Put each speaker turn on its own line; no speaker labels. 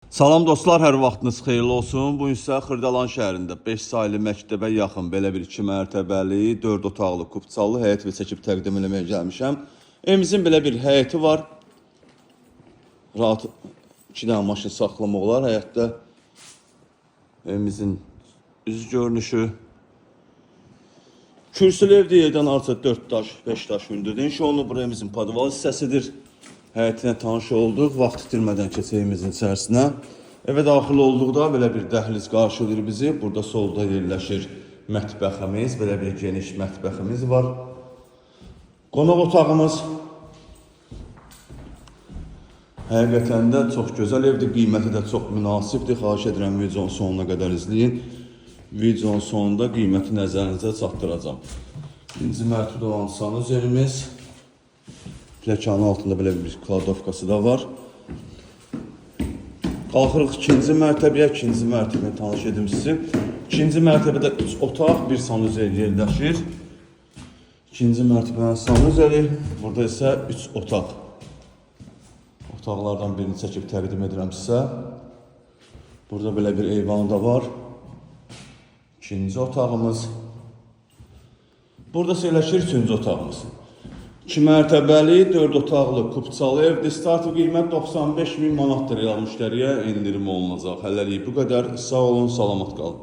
Salam dostlar, hər vaxtınız xeyirli olsun. Bu gün isə Xırdalan şəhərində 5 saylı məktəbə yaxın belə bir 2 mərtəbəli, 4 otaqlı, kupçalı həyət evi çəkib təqdim eləməyə gəlmişəm. Evimizin belə bir həyəti var. Rahat 2 dənə maşın saxlamaq olar həyətdə. Evimizin üz görünüşü. Kürsülü evdə yerdən artıq 4 daş, 5 daş hündürdə inşa olunub. Bura evimizin podval hissəsidir. Həyətinə tanış olduq. Vaxt itirmədən keçək evimizin içərisinə. Evə daxil olduqda belə bir dəhliz qarşılayır bizi. Burada solda yerləşir mətbəximiz. Belə bir geniş mətbəximiz var. Qonaq otağımız. Həqiqətən də çox gözəl evdir, qiyməti də çox münasibdir. Xahiş edirəm videonun sonuna qədər izləyin. Videonun sonunda qiyməti nəzərinizə çatdıracağam. Birinci mərtəbədə olan sanuzelimiz. Pləkanın altında belə bir kladovkası da var. Qalxırıq ikinci mərtəbəyə, ikinci mərtəbəni tanış edim sizi. İkinci mərtəbədə 3 otaq, bir sanuzel yerləşir. İkinci mərtəbənin sanuzeli, burada isə 3 otaq. Otaqlardan birini çəkib təqdim edirəm sizə. Burada belə bir eyvan da var. İkinci otağımız. Burada isə yerləşir üçüncü otağımız. 2 mərtəbəli, 4 otaqlı, kupçalı evdir. Start qiymət 95 min manatdır real müştəriyə endirim olunacaq. Hələlik bu qədər. Sağ olun, salamat qalın.